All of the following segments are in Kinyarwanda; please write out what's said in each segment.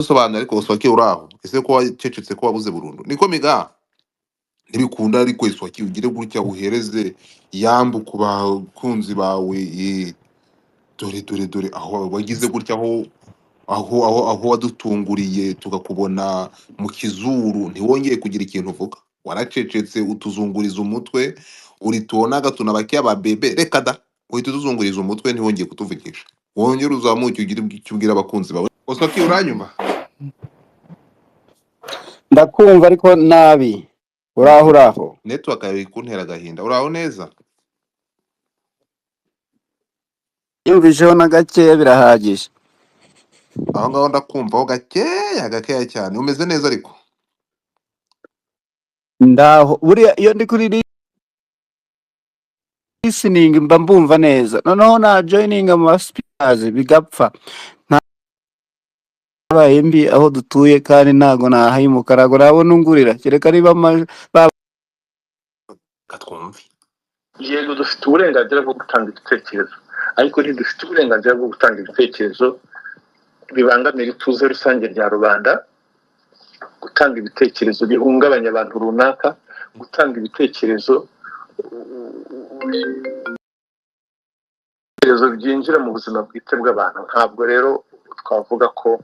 Sobanura ariko Oswaki, uraho ese ko wacecetse, ko wabuze burundu? Niko miga ntibikunda, ariko Oswaki ugire gutya uhereze yambu ku bakunzi bawe. Dore dore dore aho wagize gutya, aho wadutunguriye tukakubona mu kizuru, ntiwongeye kugira ikintu uvuga, waracecetse utuzunguriza umutwe, uri tubonaga tunabakia ba bebe, reka da, uhita utuzunguriza umutwe, ntiwongeye kutuvugisha. Wongere uzamuke ugire icyo ubwira abakunzi bawe. Oswaki, uranyumva? Ndakumva ariko nabi. Uraho uraho. Network yawe iri kuntera agahinda. Uraho neza? Yumvisheho na gakeya birahagije. Aho ngaho ndakumvaho gakeya gakeya cyane. Umeze neza ariko? Ndaho. Buriya iyo ndi kuri listening mba mbumva neza, noneho na joining mu speakers bigapfa. Ntabaye mbi aho dutuye kandi ntago nahayimuka, ntago nabona ungurira kereka niba Katwumve. Yego, dufite uburenganzira bwo gutanga ibitekerezo, ariko ntidufite uburenganzira bwo gutanga ibitekerezo bibangamira ituze rusange rya rubanda, gutanga ibitekerezo bihungabanya abantu runaka, gutanga ibitekerezo byinjira mu buzima bwite bw'abantu. Ntabwo rero twavuga ko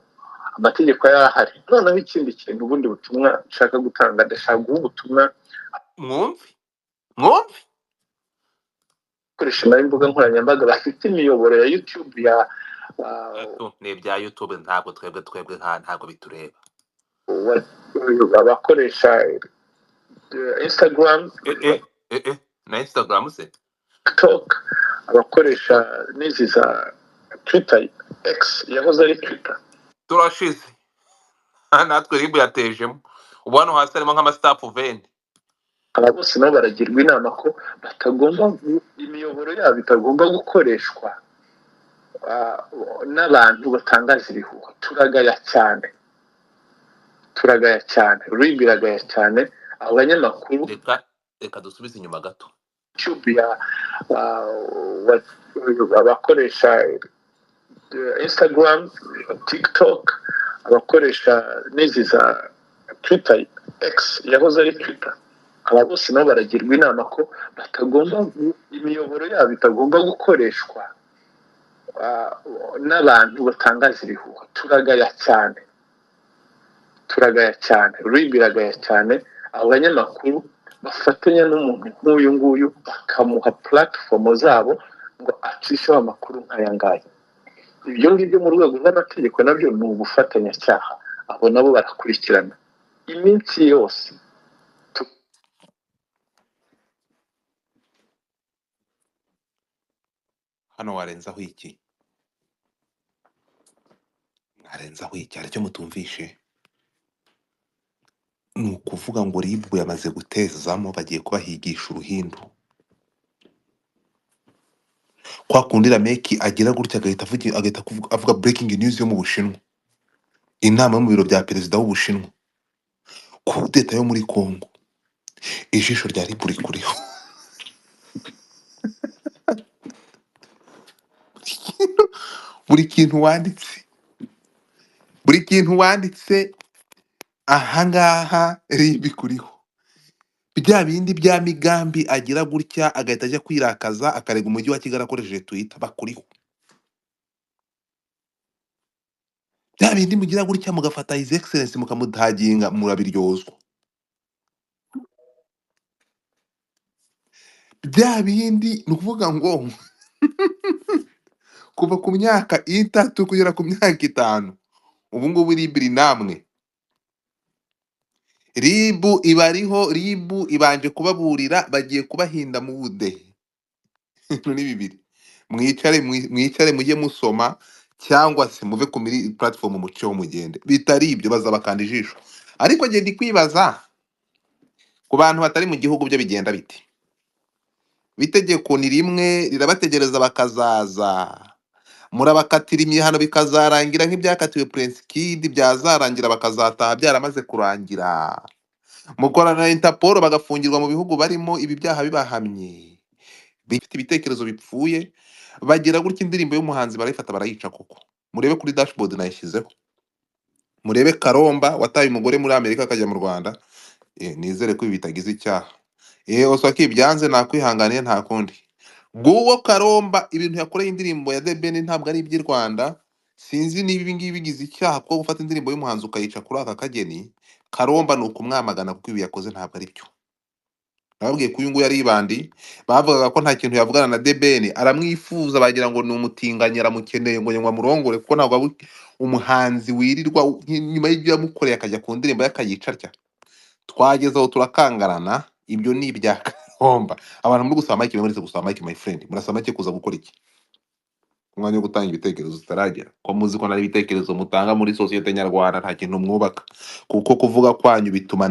amategeko yarahari. Noneho ikindi kintu, ubundi butumwa nshaka gutanga, ndashaka guha ubutumwa Mwumve mwumve. abakoresha nabi imbuga nkoranyambaga bafite imiyoboro ya YouTube ya Ni ibya YouTube, ntabwo twebwe ntabwo bitureba. Abakoresha Instagram, Na Instagram se? TikTok, abakoresha n'izi za Twitter, X yahoze ari Twitter. Turashize natwe, RIB yatejemo. Ubu hano hasi harimo nk'amasitafu veni. Aba bose nabo baragirwa inama ko batagomba, imiyoboro yabo itagomba gukoreshwa n'abantu batangaza ibihuha. Turagaya cyane, turagaya cyane, RIB iragaya cyane abo banyamakuru. Reka dusubize inyuma gato. YouTube ya abakoresha Instagram, TikTok, abakoresha n'izi za Twitter, X yahoze ari Twitter. Aba bose nabo baragirwa inama ko batagomba, imiyoboro yabo itagomba gukoreshwa n'abantu batangaza ibihuha. Turagaya cyane, turagaya cyane, RIB iragaya cyane abo banyamakuru bafatanya n'umuntu nk'uyu nguyu bakamuha platform zabo ngo acisheho amakuru nk'aya ngaya. Ibyo ngibyo mu rwego rw'amategeko nabyo ni ubufatanyacyaha. Abo nabo barakurikirana iminsi yose. Hano warenzaho iki? Mwarenzaho iki? Hari icyo mutumvishe? Ni ukuvuga ngo RIB yamaze gutezamo, bagiye kubahigisha uruhindu. Kwa kundi Rameki agira gutya agahita avuga breaking news yo mu Bushinwa, inama yo mu biro bya perezida w'Ubushinwa, kudeta yo muri Congo, ijisho rya RIB rikuriho. Buri kintu wanditse, buri kintu wanditse ahangaha RIB kuriho. Bya bindi bya migambi agira gutya agahita ajya kwirakaza akarega umujyi wa Kigali akoresheje Twitter, bakuriho. Bya bindi mugira gutya mugafata His Excellence mukamutaginga, murabiryozwa. Bya bindi ni ukuvuga ngo kuva ku myaka 3 kugera ku myaka 5, ubu ngubu RIB iri namwe. RIB ibariho, RIB ibanje kubaburira, bagiye kubahinda mu budehe. Ni bibiri. Mwicare mwicare mujye musoma cyangwa se muve ku miri platform muceho mugende. Bitari ibyo bazabakanda ijisho. Ariko nge ndi kwibaza ku bantu batari mu gihugu byo bigenda bite? Bitegeko ni rimwe rirabategereza bakazaza. Murabakatira imihano bikazarangira nk'ibyakatiwe Prince Kid, byazarangira bakazataha byaramaze kurangira. Mukorana na Interpol bagafungirwa mu bihugu barimo ibi byaha bibahamye. Bifite ibitekerezo bipfuye, bagira gutya indirimbo y'umuhanzi barayifata barayica koko. Murebe kuri dashboard nayishyizeho. Murebe Karomba wataye umugore muri Amerika akajya mu Rwanda. Nizere ko ibi bitagize icyaha. Oswaki byanze nakwihanganiye nta kundi. Guwo Karomba ibintu yakoreye indirimbo ya The Ben ntabwo ari iby'i Rwanda. Sinzi niba ibi ngibi bigize icyaha kuko gufata indirimbo y'umuhanzi ukayica kuri aka kageni. Karomba ni ukumwamagana kuko ibi yakoze ntabwo ari byo. Nababwiye ko uyu nguyu ari ibandi, bavugaga ko nta kintu yavugana na The Ben, aramwifuza bagira ngo ni umutinganyi aramukeneye ngo nywa murongore, kuko ntabwo ari umuhanzi wirirwa nyuma y'ibyo yamukoreye akajya ku ndirimbo ye akayica atya. Twageze aho turakangarana, ibyo ni ibya Karomba. Abantu muri gusaba mike, muretse gusaba mike my friend, murasaba mike kuza gukora iki? Umwanya wo gutanga ibitekerezo utaragera, ko muzi ko nari ibitekerezo mutanga muri sosiyete nyarwanda nta kintu mwubaka, kuko kuvuga kwanyu bituma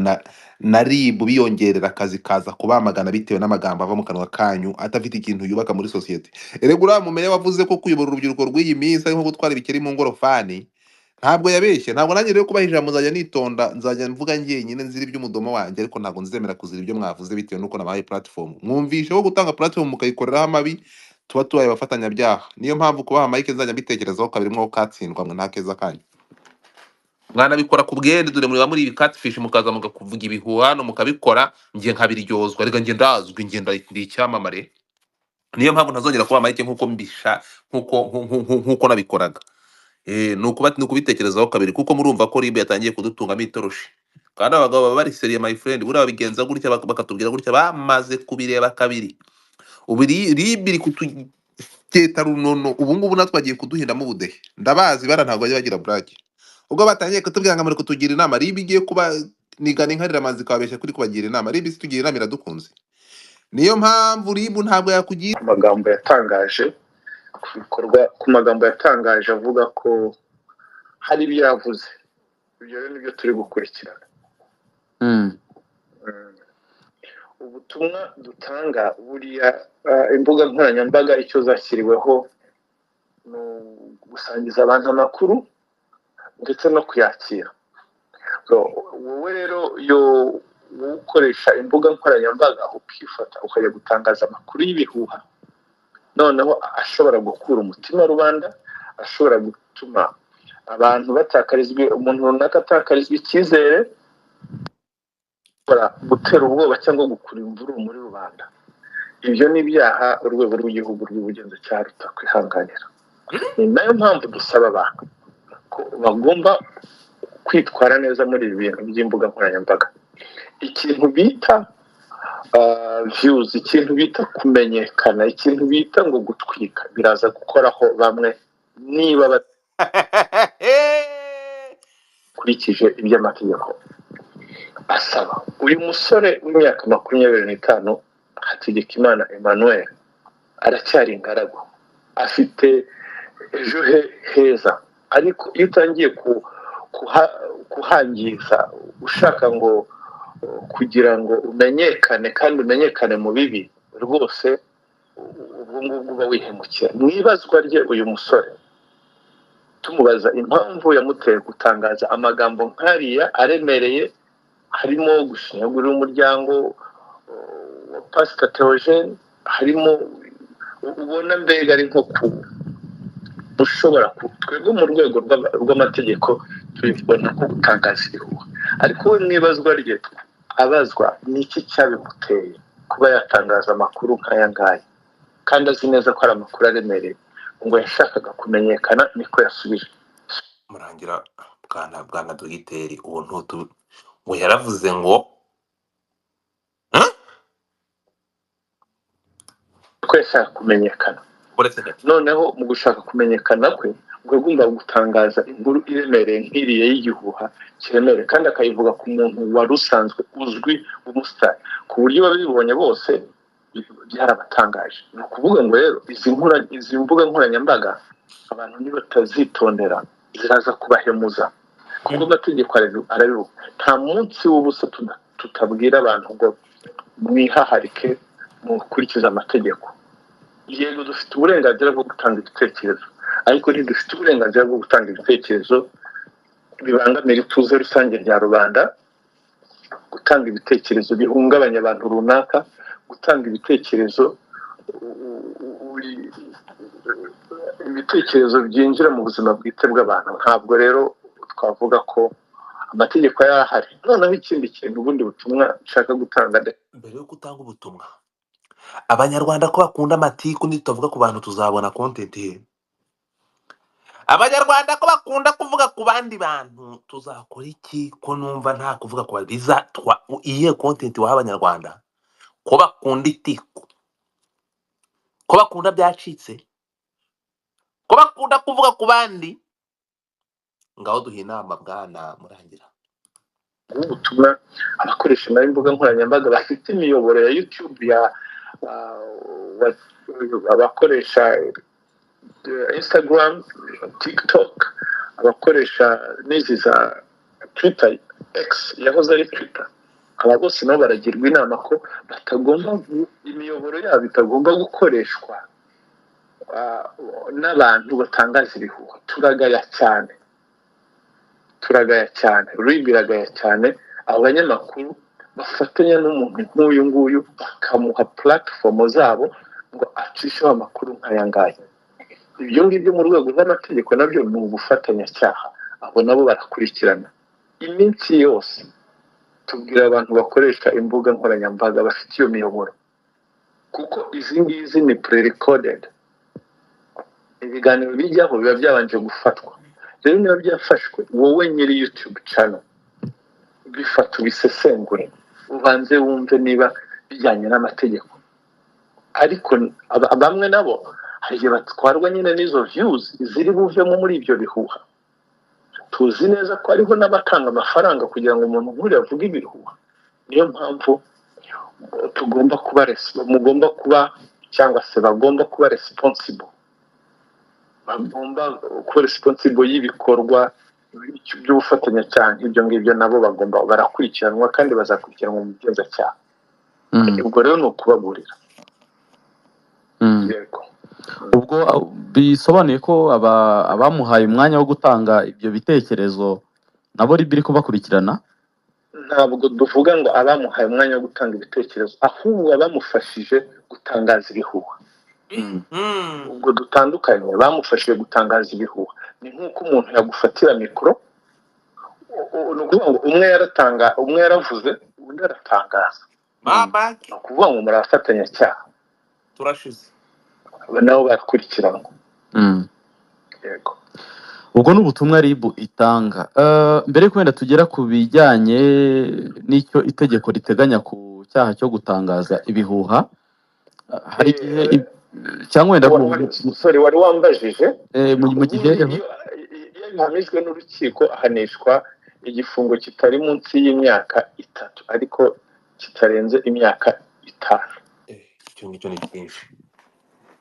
na RIB biyongerera akazi kaza kubamagana bitewe n'amagambo ava mu kanwa kanyu atafite ikintu yubaka muri sosiyete. Erega uriya mumeya wavuze ko kuyobora urubyiruko rw'iyi minsi ari nko gutwara ibikeri mu ngorofani, ntabwo yabeshye. Ntabwo nanjye rero kubaha ijambo nzajya nitonda, nzajya mvuga njyenyine nzira iby'umudomo wanjye, ariko ntabwo nzemera kuzira ibyo mwavuze bitewe n'uko nabahaye platform. Mwumvishe ko gutanga platform mukayikoreraho amabi tuba tubaye abafatanyabyaha. Niyo mpamvu kubaha mike nzajya mbitekerezaho kabiri, mwo katsindwa mwe nta keza kanyu. Mwanabikora ku bwende, dore muriba muri ibi catfish, mukaza mukakuvuga ibihuha hano mukabikora, njye nkabiryozwa. Reka njye ndazwi, njye ndi icyamamare. Niyo mpamvu ntazongera kubaha mike nkuko mbisha nkuko nabikoraga. Ni ukubitekerezaho kabiri, kuko murumva ko RIB yatangiye kudutungamo itoroshi, kandi abagabo baba bari sérieux my friend. Buriya babigenza gutya bakatubwira gutya bamaze kubireba kabiri. Ubu RIB iri kutugeta runono, ubu ngubu natwe bagiye kuduhindamo ubudehe. Ndabazi bara ntabwo bajya bagira burake. Ubwo batangiye kutubwira ngo muri kutugira inama, RIB igiye kuba nigana inkariramanzi ikababeshya kuri kubagira inama. RIB si tugira inama iradukunze, niyo mpamvu RIB ntabwo yakugira. Ku magambo yatangaje ku bikorwa, ku magambo yatangaje avuga ko hari ibyo yavuze, ibyo rero nibyo turi gukurikirana. Ubutumwa dutanga buriya, imbuga nkoranyambaga icyo zashyiriweho ni ugusangiza abantu amakuru ndetse no kuyakira. So, wowe rero iyo wowe ukoresha imbuga nkoranyambaga ukifata ukajya gutangaza amakuru y'ibihuha, noneho ashobora gukura umutima rubanda, ashobora gutuma abantu batakarizwa, umuntu runaka atakarizwa icyizere, ashobora gutera ubwoba cyangwa gukura imvururu muri rubanda, ibyo ni ibyaha urwego rw'igihugu rw'ubugenzacyaha rutakwihanganira. Ni nayo mpamvu dusaba abantu ko bagomba kwitwara neza muri ibi bintu by'imbuga nkoranyambaga. Ikintu bita views, ikintu bita kumenyekana, ikintu bita ngo gutwika, biraza gukoraho bamwe niba bakurikije ibyo amategeko asaba. Uyu musore w'imyaka 25, Hategekimana Emmanuel, aracyari ingaragu, afite ejo he heza, ariko iyo utangiye kuhangiza ushaka ngo kugira ngo umenyekane kandi umenyekane mu bibi, rwose ubwo ngubwo uba wihemukira. Mu ibazwa rye, uyu musore tumubaza impamvu yamuteye gutangaza amagambo nk'ariya aremereye, harimo gushinyagurira umuryango wa Pasita Theogene, harimo ubona mbega ari nko ku ushobora twebwe mu rwego rw'amategeko tubibona nko gutangaza ibihuha. Ariko we mu ibazwa rye abazwa ni iki cyabimuteye kuba yatangaza amakuru nk'aya ngaya kandi azi neza ko ari amakuru aremereye, ngo yashakaga kumenyekana, niko yasubije. Murangira bwana dogiteri, uwo ntutu ngo yaravuze ngo Huh? Ko yashaka kumenyekana. Uretse gato. Noneho mu gushaka kumenyekana kwe ngo yagombaga gutangaza inkuru iremereye nk'iriya y'igihuha kiremereye, kandi akayivuga ku muntu wari usanzwe uzwi w'umusitari, ku buryo babibonye bose byarabatangaje. Ni ukuvuga ngo rero izi mbuga nkoranyambaga abantu nibatazitondera ziraza kubahemuza, kuko amategeko arabivuga. Nta munsi w'ubusa tutabwira abantu ngo mwihaharike mukurikize amategeko. Yego, dufite uburenganzira bwo gutanga ibitekerezo, ariko ntidufite uburenganzira bwo gutanga ibitekerezo bibangamira ituze rusange rya rubanda, gutanga ibitekerezo bihungabanya abantu runaka, gutanga ibitekerezo ibitekerezo byinjira mu buzima bwite bw'abantu. Ntabwo rero Twavuga ko amategeko yarahari. Noneho ikindi kintu, ubundi butumwa nshaka gutanga, Mbere yo gutanga ubutumwa, abanyarwanda ko bakunda amatiku, nitutavuga ku bantu tuzabona content he? Abanyarwanda ko bakunda kuvuga ku bandi bantu, tuzakora iki? Ko numva nta kuvuga ku bandi bizatwa iyihe content waha abanyarwanda ko bakunda itiku, ko bakunda byacitse, ko bakunda kuvuga ku bandi? Ngaho duha inama, bwana Murangira. Ubutumwa abakoresha nayo imbuga nkoranyambaga bafite imiyoboro ya YouTube, ya abakoresha Instagram, TikTok, abakoresha n'izi za Twitter, X yahoze ari Twitter, aba bose nabo baragirwa inama ko batagomba imiyoboro yabo itagomba gukoreshwa n'abantu batangaza ibihuha. Turagaya cyane, turagaya cyane, RIB iragaya cyane abo banyamakuru bafatanya n'umuntu nk'uyu nguyu, bakamuha platform zabo ngo acisheho amakuru nk'aya ngaya. Ibyo ngibyo mu rwego rw'amategeko nabyo ni ubufatanyacyaha, abo nabo barakurikirana. Iminsi yose tubwira abantu bakoresha imbuga nkoranyambaga bafite iyo miyoboro, kuko izi ngizi ni pre-recorded, ibiganiro bijyaho biba byabanje gufatwa. Rero niba byafashwe, wowe nyiri YouTube channel, bifata ubisesengure, ubanze wumve niba bijyanye n'amategeko. Ariko bamwe nabo hari igihe batwarwa nyine n'izo views ziri buvemo muri ibyo bihuha. Tuzi neza ko hariho n'abatanga amafaranga kugira ngo umuntu nk'uriya avuge ibihuha. Niyo mpamvu tugomba kuba mugomba kuba, cyangwa se bagomba kuba responsible, bagomba kuba responsible y'ibikorwa by'ubufatanyacyaha nk'ibyo ngibyo. Nabo bagomba, barakurikiranwa kandi bazakurikiranwa mu bugenzacyaha. Ubwo rero ni ukubaburira. Yego. Ubwo bisobanuye ko abamuhaye umwanya wo gutanga ibyo bitekerezo nabo RIB iri kubakurikirana? Ntabwo duvuga ngo abamuhaye umwanya wo gutanga ibitekerezo, ahubwo abamufashije gutangaza ibihuha. Ubwo dutandukanye, bamufashije gutangaza ibihuha ni nk'uko umuntu yagufatira mikoro, ni ukuvuga ngo umwe yaratanga, umwe yaravuze, undi aratangaza. Mama. Ni ukuvuga ngo muri abafatanyacyaha. Turashize. Aba nabo barakurikiranwa. Yego. Ubwo ni ubutumwa RIB itanga. Mbere yuko wenda tugera ku bijyanye n'icyo itegeko riteganya ku cyaha cyo gutangaza ibihuha, hari igihe cyangwa wenda Sorry, wari wambajije. Mu gihe Ubundi iyo bihamijwe n'urukiko ahanishwa igifungo kitari munsi y'imyaka 3 ariko kitarenze imyaka 5. Icyo ngicyo ni byinshi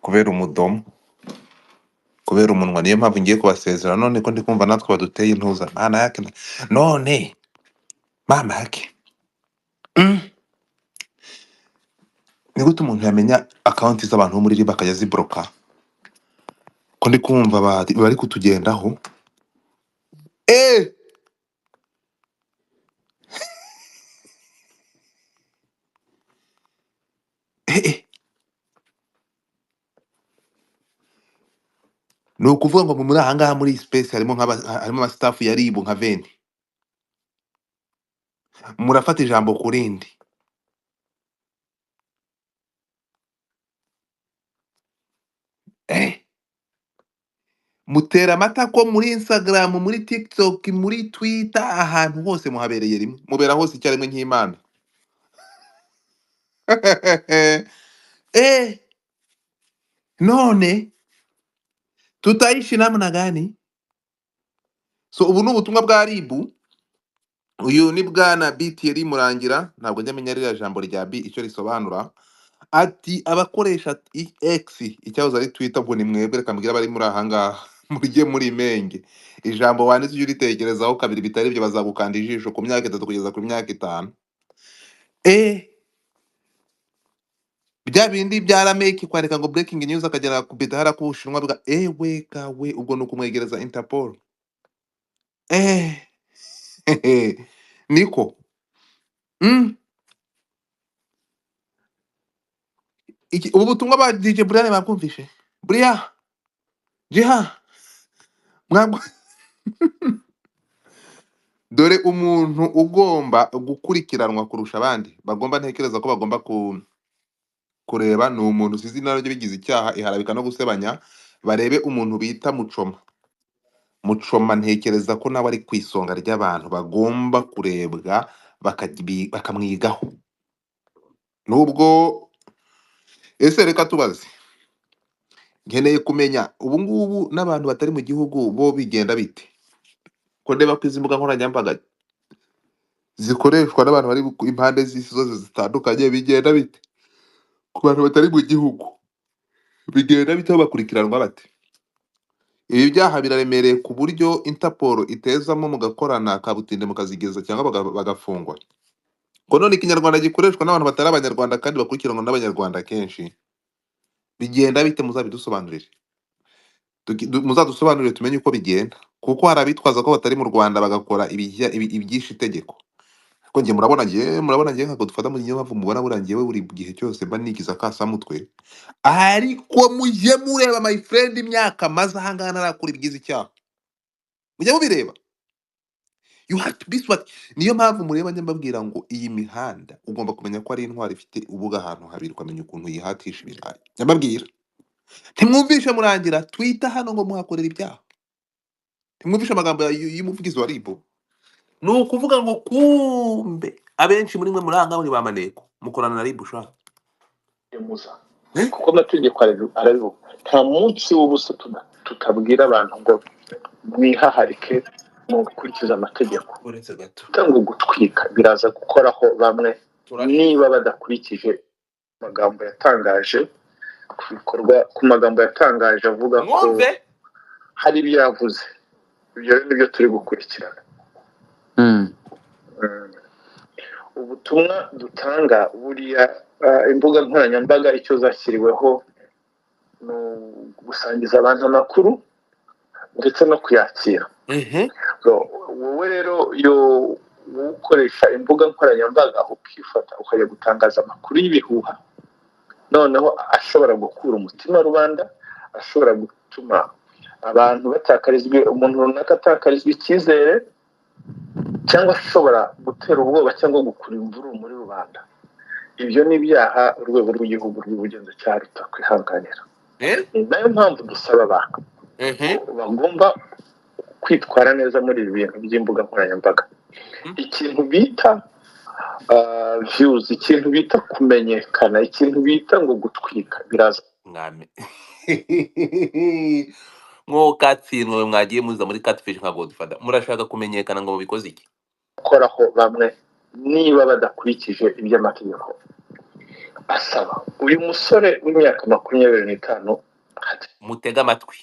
kubera umudomo, kubera umunwa. Niyo mpamvu ngiye kubasezera none, ko ndi kumva natwe baduteye intuza mana yake none mama yake. Ni gute umuntu yamenya account z'abantu bo muri RIB akajya zibroka, ko ndi kumva bari kutugendaho? Ni ukuvuga ngo muri aha ngaha muri iyi space harimo harimo ama staff ya RIB nka veni, murafata ijambo ku rindi. Mutera amata ko muri Instagram, muri TikTok, muri Twitter, ahantu hose muhabereye rimwe, mubera hose icyarimwe nk'Imana. None tutaishi namna gani? So ubu ni ubutumwa bwa RIB. Uyu ni bwana BTR Murangira, ntabwo njya menya ririya jambo rya B icyo risobanura. Ati abakoresha X icyahoze ari Twitter, ubwo ni mwebwe, reka mbwira abari muri aha ngaha mujye muri menge, ijambo wanditse ujye uritekerezaho kabiri, bitari ibyo bazagukanda ijisho ku myaka 3 kugeza ku myaka 5. Bya bindi bya Rameki kwandika ngo breaking news akagera kubita hara ku Bushinwa bwa ewe kawe, ubwo ni ukumwegereza Interpol. Niko ubu butumwa ba DJ Brian babwumvishe? Buriya Jiha mwabwo Dore umuntu ugomba gukurikiranwa kurusha abandi bagomba, ntekereza ko bagomba kureba ni umuntu usize izina rye bigize icyaha iharabika no gusebanya. Barebe umuntu bita Mucoma. Mucoma ntekereza ko nawe ari ku isonga ry'abantu bagomba kurebwa bakamwigaho. Nubwo ese reka tubaze, nkeneye kumenya ubu ngubu n'abantu batari mu gihugu bo bigenda bite, ko ndeba ko izi mbuga nkoranyambaga zikoreshwa n'abantu bari impande z'isi zose zitandukanye, bigenda bite ku bantu batari mu gihugu? Bigenda bite, aho bakurikiranwa bate? Ibi byaha biraremereye ku buryo Interpol itezamo mugakorana kabutinde mukazigeza cyangwa bagafungwa. Ko none ikinyarwanda gikoreshwa n'abantu batari abanyarwanda kandi bakurikiranwa n'abanyarwanda kenshi, bigenda bite? Muzabidusobanurire. Muzadusobanurire tumenye uko bigenda, kuko hari abitwaza ko batari mu Rwanda bagakora ibyishe itegeko. Ko njye murabona njye ntabwo dufata mu, niyo mpamvu mubona buriya njyewe buri gihe cyose mba nigiza kasamutwe. Ariko mujye mureba my friend, imyaka maze ahangaha ntarakora ibigize icyaha, mujye mubireba. You have to be smart. Niyo mpamvu mureba njya mbabwira ngo iyi mihanda ugomba kumenya ko ari intwari ifite ubuga ahantu habiri, ukamenya ukuntu yihatisha ibirayi. Njya mbabwira, ntimwumvishe murangira twita hano ngo muhakorera ibyaha, ntimwumvishe amagambo y'umuvugizi wa RIB. Ni ukuvuga ngo kumbe abenshi muri mwe muri aha ngaha muri ba maneko mukorana na RIB sha. Muza. Eh? Kuko amategeko arabivuga, nta munsi w'ubusa tutabwira abantu ngo mwihaharike mukurikize amategeko. Uretse gato. Cyangwa gutwika biraza gukoraho bamwe Turashize. niba badakurikije amagambo yatangaje ku bikorwa, ku magambo yatangaje avuga ko Mwumve hari ibyo yavuze. Ibyo rero nibyo turi gukurikirana. Ubutumwa dutanga buriya, imbuga nkoranyambaga icyo zashyiriweho ni ugusangiza abantu amakuru ndetse no kuyakira. So, wowe rero iyo wowe ukoresha imbuga nkoranyambaga ukifata ukajya gutangaza amakuru y'ibihuha, noneho ashobora gukura umutima rubanda, ashobora gutuma abantu batakarizwa, umuntu runaka atakarizwa icyizere, cyangwa ashobora gutera ubwoba cyangwa gukurura imvururu muri rubanda, ibyo ni ibyaha urwego rw'igihugu rw'ubugenzacyaha rutakwihanganira. Ni nayo mpamvu dusaba abantu bagomba kwitwara neza muri ibi bintu by'imbuga nkoranyambaga. Ikintu bita views, ikintu bita kumenyekana, ikintu bita ngo gutwika biraza. Mwami mwokatsindwe, mwagiye muza muri catfish nka Godfather, murashaka kumenyekana ngo mubikoze iki? Gukoraho bamwe niba badakurikije ibyo amategeko asaba. Uyu musore w'imyaka 25, Mutege amatwi.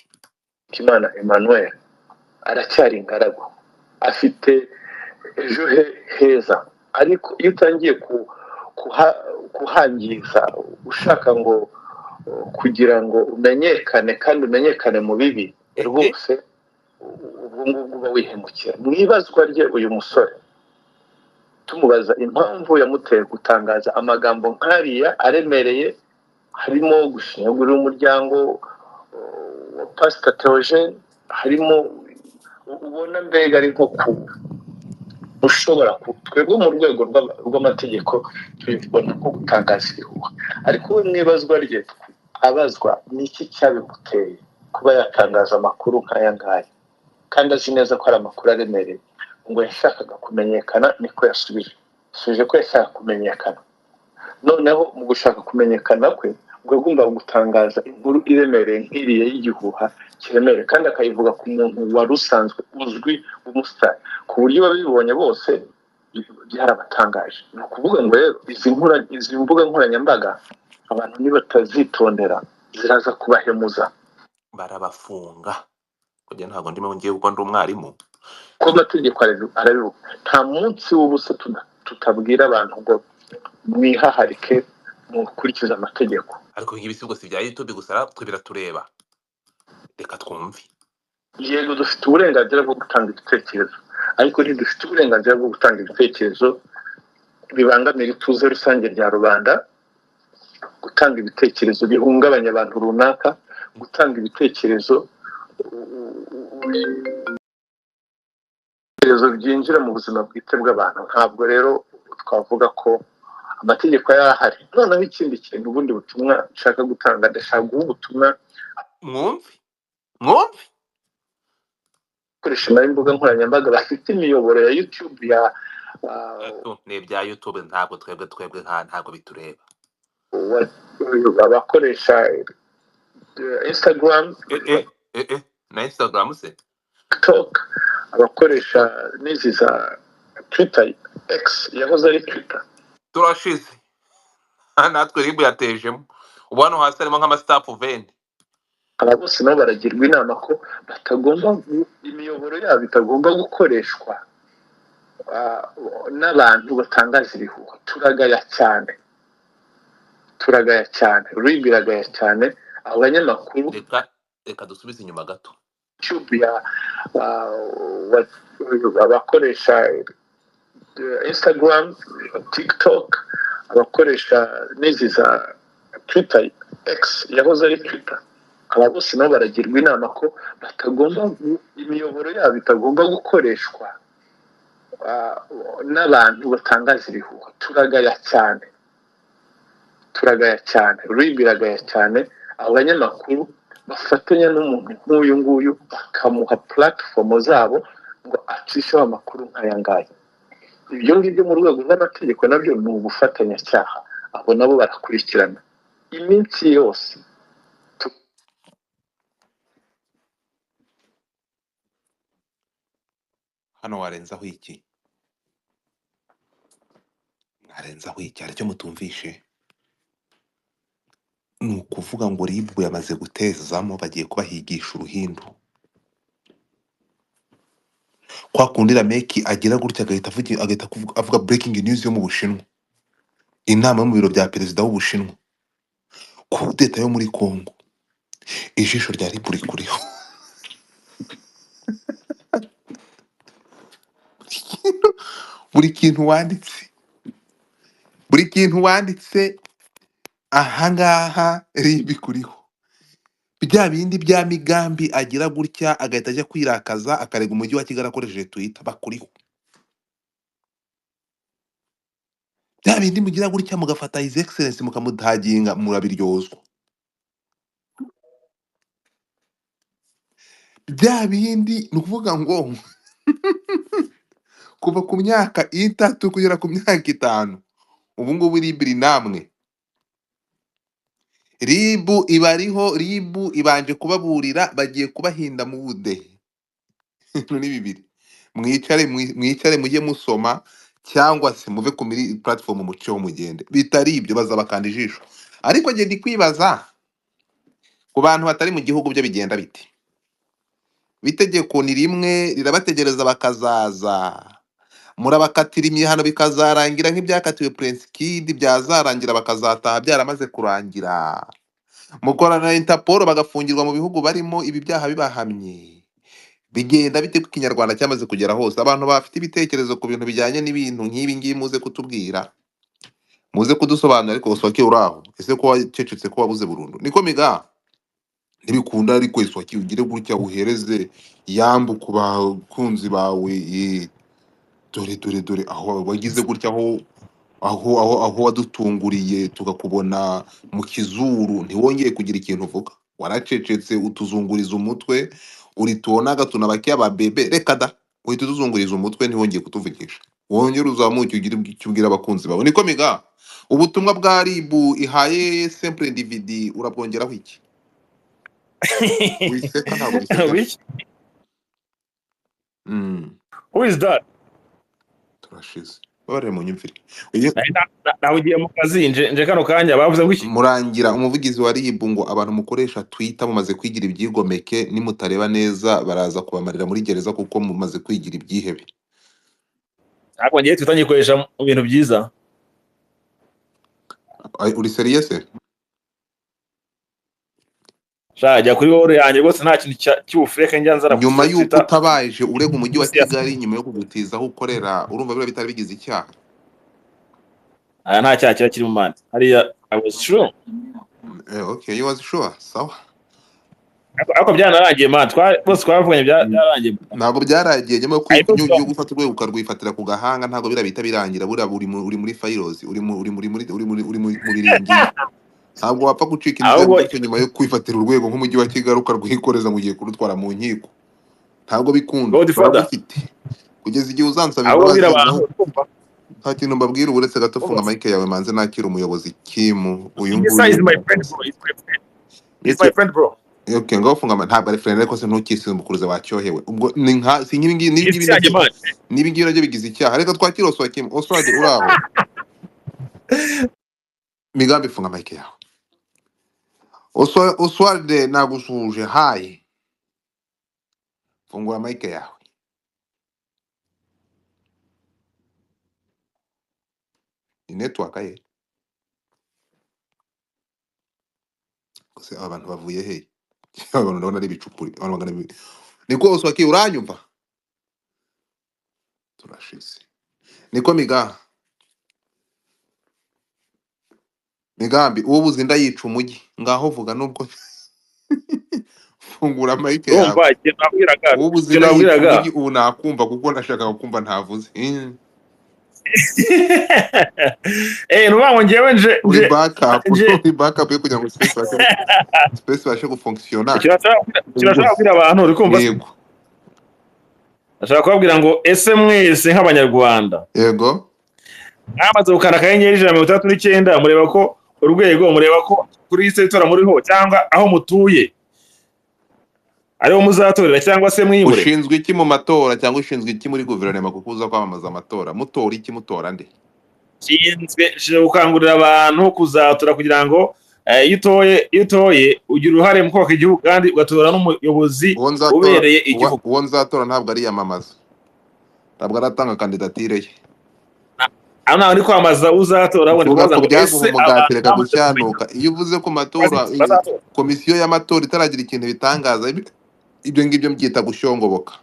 Hakizimana Emmanuel, aracyari ingaragu, afite ejo he heza, ariko iyo utangiye kuhangiza ushaka ngo kugira ngo umenyekane kandi umenyekane mu bibi, rwose ubwo ngubwo uba wihemukira. Mu ibazwa rye, uyu musore tumubaza impamvu yamuteye gutangaza amagambo nk'ariya aremereye, harimo gushinyagurira umuryango wa Pasita Theogene, harimo ubona mbega ari nko ku ushobora twebwe mu rwego rw'amategeko tubibona nko gutangaza ibihuha. Ariko we mu ibazwa rye abazwa ni iki cyabimuteye kuba yatangaza amakuru nk'aya ngaya kandi azi neza ko ari amakuru aremereye, ngo yashakaga kumenyekana. Niko yasubije, yasubije ko yashaka kumenyekana. Noneho mu gushaka kumenyekana kwe ngo yagombaga gutangaza inkuru iremereye nk'iriya y'igihuha kiremereye, kandi akayivuga ku muntu wari usanzwe uzwi w'umusitari, ku buryo ababibonye bose byarabatangaje. Ni ukuvuga ngo rero izi mbuga nkoranyambaga abantu nibatazitondera ziraza kubahemuza. Barabafunga kugira ntabwo ndimo ngiye kuko ndi umwarimu. Ko amategeko arabivuga, nta munsi w'ubusa tutabwira abantu ngo mwihaharike mukurikize amategeko. Ariko ibi si si bya YouTube gusa, twe biratureba. Reka twumve. Yego, dufite uburenganzira bwo gutanga ibitekerezo, ariko ntidufite uburenganzira bwo gutanga ibitekerezo bibangamira ituze rusange rya rubanda, gutanga ibitekerezo bihungabanya abantu runaka, gutanga ibitekerezo. Ibitekerezo byinjira mu buzima bwite bw'abantu. Ntabwo rero twavuga ko amategeko yarahari. Noneho ikindi kintu, ubundi butumwa nshaka gutanga, ndashaka guha ubutumwa Mwumve, mwumve. abakoresha nabi imbuga nkoranyambaga bafite imiyoboro ya YouTube ya Ni ibya YouTube, ntabwo twebwe ntabwo bitureba. Abakoresha Instagram, Na Instagram se? TikTok, abakoresha n'izi za Twitter, X yahoze ari Twitter. Turashize natwe. RIB yatejemo ubu, hano hasi harimo nk'amasitafu veni. Aba bose nabo baragirwa inama ko batagomba, imiyoboro yabo itagomba gukoreshwa n'abantu batangaza ibihuha. Turagaya cyane, turagaya cyane, RIB iragaya cyane abo banyamakuru. Reka dusubize inyuma gato. YouTube ya abakoresha Instagram, TikTok, abakoresha n'izi za Twitter, X yahoze ari Twitter. Aba bose nabo baragirwa inama ko batagomba, imiyoboro yabo itagomba gukoreshwa n'abantu batangaza ibihuha. Turagaya cyane, turagaya cyane, RIB iragaya cyane abo banyamakuru bafatanya n'umuntu nk'uyu nguyu, bakamuha platform zabo ngo acisheho amakuru nk'aya ngaya. Ibyo ngibyo mu rwego rw'amategeko nabyo ni ubufatanyacyaha. Abo nabo barakurikirana iminsi yose. Hano warenzaho iki? Mwarenzaho iki? Hari icyo mutumvishe? Ni ukuvuga ngo RIB yamaze gutezamo, bagiye kubahigisha uruhindu kwa kundi Rameki agira gutya agahita avuga breaking news yo mu Bushinwa, inama yo mu biro bya perezida w'Ubushinwa, kudeta yo muri Congo. Ijisho rya RIB rikuriho. Buri kintu wanditse, buri kintu wanditse ahangaha RIB ikuriho. Bya bindi bya Migambi agira gutya agahita ajya kwirakaza, akarega umujyi wa Kigali akoresheje Twitter, bakuriho. Bya bindi mugira gutya mugafata His Excellence mukamutaginga, murabiryozwa. Bya bindi ni ukuvuga ngo kuva ku myaka 3 kugera ku myaka 5, ubu ngubu RIB iri namwe. RIB ibariho, RIB ibanje kubaburira, bagiye kubahinda mu budehe. Ni bibiri. Mwicare, mwicare mujye musoma, cyangwa se muve ku miri platform muceho mugende. Bitari ibyo bazabakanda ijisho. Ariko njye ndi kwibaza ku bantu batari mu gihugu byo bigenda bite? Itegeko ni rimwe rirabategereza bakazaza, murabakatira imihano bikazarangira nk'ibyakatiwe Prince Kid, byazarangira bakazataha byaramaze kurangira. Mukorana na Interpol bagafungirwa mu bihugu barimo ibi byaha bibahamye. Bigenda bite ko Ikinyarwanda cyamaze kugera hose? Abantu bafite ibitekerezo ku bintu bijyanye n'ibintu nk'ibi ngibi muze kutubwira, muze kudusobanurira. Ariko Uswaki uraho, ese ko wacecetse, ko wabuze burundu? Niko miga ntibikunda. Ariko Iswaki ugire gutya uhereze yambu ku bakunzi bawe. Dore dore dore aho wagize gutya, aho wadutunguriye tukakubona mu kizuru, ntiwongeye kugira ikintu uvuga, waracecetse utuzunguriza umutwe, uritubonaga tunabakia ba bebe. Reka da, uhita utuzunguriza umutwe, ntiwongeye kutuvugisha. Wongere uzamuke ugire icyo ubwira abakunzi bawe. Niko miga, ubutumwa bwa RIB ihaye Simple DVD urabwongeraho iki? Wiseka, ntabwo bisekeje. Which who is that? Turashize, babarire mu nyumvire. Nahugiye mu kazi, nje kano kanya bavuze ngo iki? Murangira umuvugizi wa RIB ngo abantu mukoresha Twitter mumaze kwigira ibyigomeke, nimutareba neza baraza kubamarira muri gereza kuko mumaze kwigira ibyihebe. Ntabwo ngiye Twitter nyikoresha mu bintu byiza. Ay, uri seriye se? Sha, jya kuri wall yanjye rwose, nta kintu cy'ubufureke njya nzana kuri Nyuma y'uko Twitter. utabaje urega umujyi wa Kigali nyuma yo kugutiza aho ukorera, urumva biriya bitari bigize icyaha? Aya nta cyaha kiba kiri mu mande hariya. I was sure. Okay, you was sure. Sawa. Ariko byanarangiye man, bose twavuganye byarangiye. Ntabwo byaragiye nyuma yo Ariko yo gufata urwego ukarwifatira ku gahanga, ntabwo biriya bihita birangira. Buriya uri muri files, uri mu uri muri muri uri muri uri mu biringi, ntabwo wapfa gucika inzego ahubwo gutyo nyuma yo kwifatira urwego nk'umujyi wa Kigali ukarwikoreza ngo ugiye kurutwara mu nkiko, ntabwo bikunda. Godfather, Baragufite kugeza igihe uzansaba ahubwo imbabazi. bwira abantu Naho urumva nta kintu mbabwira uretse gato. Funga urumva mic yawe manze nakira umuyobozi Kimu uyu Gisa nguyu. is my friend bro, is my friend, is my Ndetse friend bro. okay, ngaho funga ntabwo ari friend, ariko se ntukisumbukuruze wacyohewe. Ubwo ni nka si nk'ibi ngibi n'ibi Inshuti ngibi yanjye nabyo man. n'ibi ngibi nabyo bigize icyaha. Reka twakire Oswakim. Oswald uraho? Migambi, funga mic yawe. Oswald nagusuhuje, hayi, fungura mic yawe. Ni network ye kose. Aba bantu bavuye he? Aba bantu ndabona ari ibicupuri, abantu bagana ibi. Niko Oswaki, uranyumva? Turashize. Niko migambi uwo buze inda yica umujyi. Ngaho vuga nubwo fungura mic yawe. Urumva ikintu nabwiraga, Uwo buze ikintu inda yica nabwiraga umujyi, ubu nakumva kuko nashakaga kumva ntavuze. Nuvuga ngo njyewe nje Uri nje backup, nje uri backup yo kugira ngo space ibashe gufunctiona. ikintu nashaka kubwira abantu, uri kumva? Yego. Nashaka kubabwira ngo ese mwese nk'abanyarwanda Yego. mwamaze gukanda akanyenyeri 169, mureba ko urwego, mureba ko kuri liste y'itora muriho cyangwa aho mutuye ariho muzatorera, cyangwa se mwimure. Ushinzwe iki mu matora cyangwa ushinzwe iki muri guverinoma kuko uza kwamamaza amatora? Mutora iki, mutora nde? Nshinzwe gukangurira abantu kuzatora kugira ngo iyo utoye ugira uruhare mu kubaka igihugu kandi ugatora n'umuyobozi Uwo nzatora, ubereye igihugu. uwo nzatora ntabwo ariyamamaza, ntabwo aratanga kandidatire ye. Aho ntabwo ndi kwamamaza uzatora, ahubwo ndi Uvuga kubaza ku ngo byaguha ese umugati, abantu reka bamaze kumenya gushyanuka. Iyo uvuze ku matora, bazatora. Komisiyo y'amatora itaragira ikintu bitangaza, ibyo ngibyo mbyita gushyongoboka.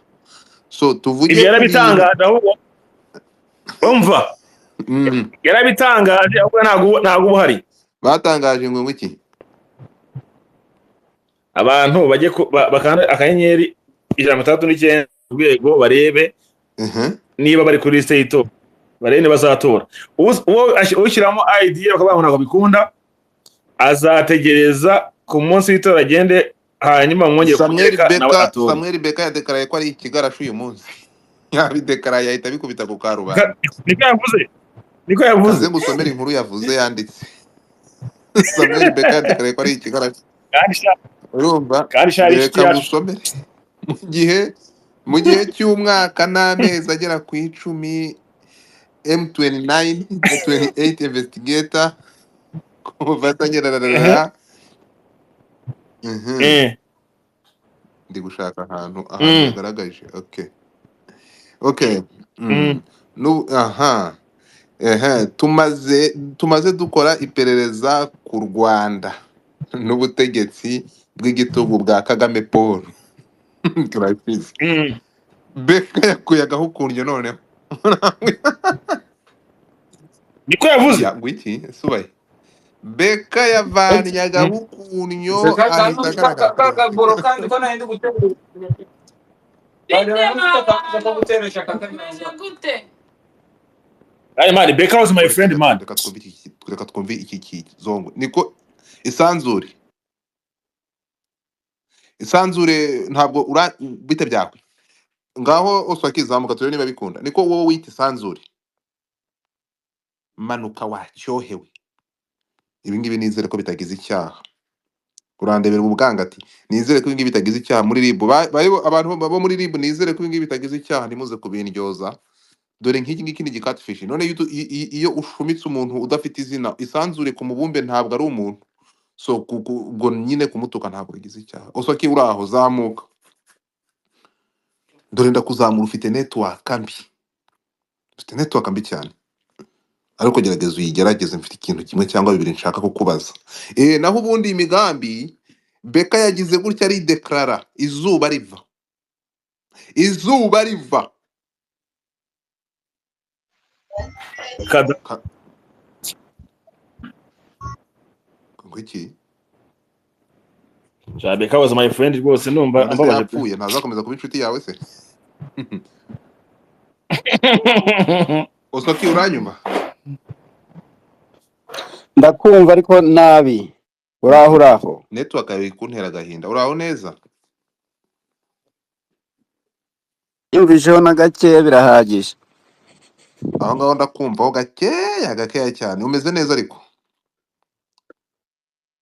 So tuvuge Ibyo ku bintu yarabitangaje, ahubwo umva, yarabitangaje ahubwo ntabwo uba uhari. Batangaje ngo iki? Abantu bajye bakanda akanyenyeri 169 urwego barebe niba bari kuri liste y'itora, barebe niba bazatora. Uwo ushyiramo ID bakavuga ngo ntabwo bikunda, azategereza ku munsi w'itora agende, hanyuma mwongere Samuel kumwereka nawe Beka, atore. Samuel Beka yadekaraye ko ari ikigarasha uyu munsi. Yabidekaraye ahita abikubita ku karubanda. Niko yavuze, niko yavuze. Kaze ngusomere inkuru yavuze yanditse. Samuel Beka yadekaraye ko ari ikigarasha. Kandi sha Urumva, kandi sha ari inshuti reka yacu. ngusomere. Mu gihe cy'umwaka n'amezi agera ku 10, M29 28 investigator ku bufatanye rararara. Ndi gushaka ahantu yagaragaje. Okay. Okay. Aha. Ehe, tumaze dukora iperereza ku Rwanda n'ubutegetsi bw'igitugu bwa Kagame Paul. Turakizi. Beka yakuye agahukunyo noneho. Niko yavuze. Ya ngwiki subaye. Beka yavanye agahukunyo ahita agaragara. Kakagoro kandi ko nari ndi gutegura Bite ko mama, guteresha umeze gute? Hey man, Beka was my Uretse friend gato, man. Reka twumve iki kizongo. Niko isanzure. Isanzure ntabwo ura bite byawe. Ngaho oswaki zamuka turebe niba bikunda. Niko wowe wita isanzure. Manuka wacyohewe. Ibi ngibi nizere ko bitagize icyaha. Urandebera ubwangati. Nizere ko ibi ngibi bitagize icyaha muri RIB. Abantu bo muri RIB, nizere ko ibi ngibi bitagize icyaha, ntimuze kubindyoza. Dore nk'iki ngiki ni igicatfish. None iyo ushumitse umuntu udafite izina, isanzure ku mubumbe ntabwo ari umuntu. So ubwo nyine kumutuka ntabwo bigize icyaha. Oswaki uraho, zamuka. Dore ndakuzamura, ufite network mbi. Ufite network mbi cyane. Ariko gerageza uyigerageze, mfite ikintu kimwe cyangwa bibiri nshaka kukubaza. Naho ubundi imigambi Beka yagize gutya arideklarara izuba riva. Izuba riva. Kada Ngo iki? Jabeka was my friend rwose, ndumva None se ambabaje pe. yapfuye, ntazakomeza kuba inshuti yawe se? Osoki, uranyumva? Ndakumva ariko nabi. Uraho uraho. Network yawe iri kuntera agahinda. Uraho neza? Yumvisheho na gakeya birahagije. Aho ngaho ndakumvaho gakeya gakeya cyane. Umeze neza ariko?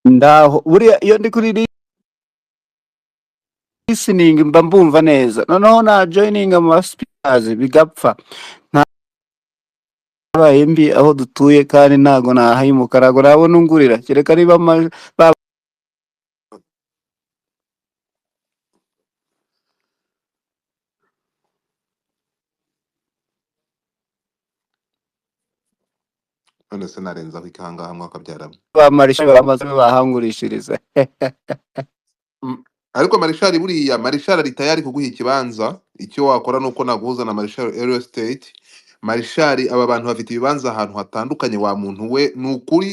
Ndaho buriya iyo ndi kuri listening mba mbumva neza, noneho na joining mu speakers bigapfa. Ntabaye mbi aho dutuye kandi ntago nahayimuka, ntago nabona ungurira kereka niba None se narenzaho ikangaha mwakabyaramo? bamarisha bamaze bahangurishiriza. Ariko Marishari, buriya Marishari ari tayari kuguha ikibanza. Icyo wakora nuko naguhuza na Marishari Real Estate. Marishari, aba bantu bafite ibibanza ahantu hatandukanye. Wa muntu we, ni ukuri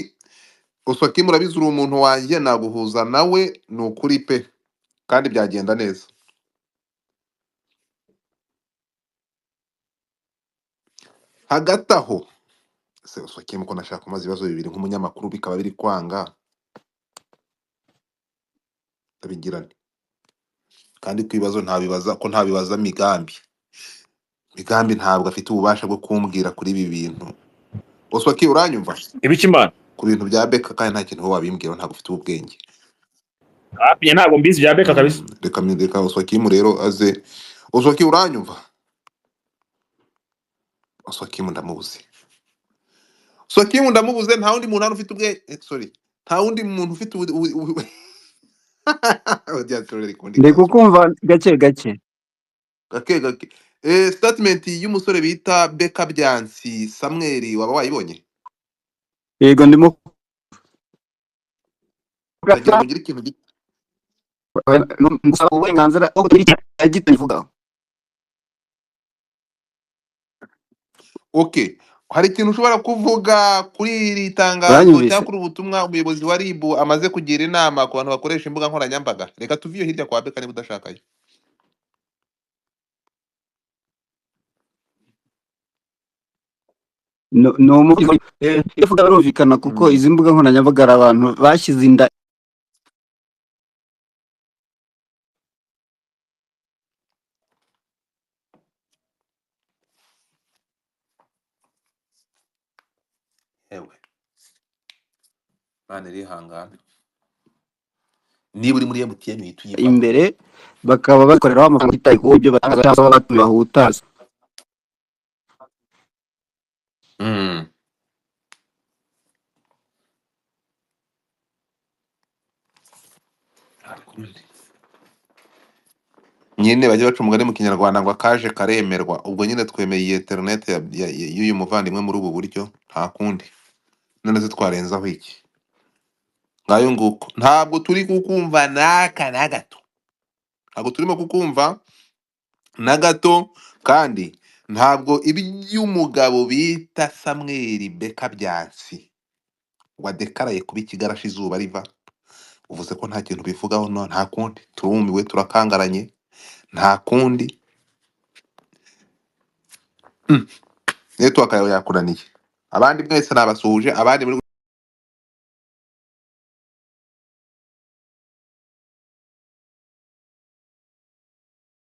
Osoki murabizi, uri umuntu wanjye, naguhuza nawe, ni ukuri pe, kandi byagenda neza. Hagati aho se Osoki, ko nashaka kumaza ibibazo bibiri nk'umunyamakuru bikaba biri kwanga, ndabigirane kandi ko ibibazo ntabibaza, ko ntabibaza Migambi. Migambi ntabwo afite ububasha bwo kumbwira kuri ibi bintu. Osoki, uranyumva? Ibiki imana? Ku bintu bya Beka, kandi nta kintu wowe wabimbwira, ntabwo ufite ubwenge. Hafi ntabwo mbizi bya Beka kabisa. Reka Oswakimu rero aze. Oswaki, uranyumva? Oswakimu ndamubuze. Oswakimu ndamubuze. Nta wundi muntu hano ufite ubwenge, sorry, nta wundi muntu ufite audience rero kundi Ndi kazi. kukumva gake gake. Gake gake. Statement y'umusore bita Beka Byansi Samuel, waba wayibonye? Yego, ndimo. Ndagira ngo ngire ikintu gito. Ngusaba uburenganzira bwo kugira icyo gito mvugaho. Okay, hari ikintu ushobora kuvuga kuri iri tangazo cyangwa Uranyumvise? kuri ubu butumwa umuyobozi wa RIB amaze kugira inama ku bantu bakoresha imbuga nkoranyambaga? Reka tuve iyo hirya kwa Beka niba udashakayo. Ni umuvugizi, iyo uvuga birumvikana kuko izi mbuga nkoranyambaga hari abantu bashyize inda Ewe Imana irihangana, niba uri muri MTN uhita uyivamo. imbere, bakaba bakoreraho amafaranga bitaye ku byo batangaza cyangwa se batuye bahutaza. Nyine bajya baca umugani mu kinyarwanda ngo akaje karemerwa. Ubwo nyine twemeye iyi internet y'uyu muvandimwe muri ubu buryo, nta kundi. None se twarenzaho iki? Ngayo nguko, ntabwo turi kukumva n'aka na gato, ntabwo turimo kukumva na gato. Kandi ntabwo iby'umugabo bita Samuel Beka Byansi wadekaraye kuba ikigarashi izuba riva, uvuze ko nta kintu bivugaho. No, nta kundi, turumiwe, turakangaranye, nta kundi. Network yawe yakunaniye. Abandi mwese nabasuhuje, abandi muri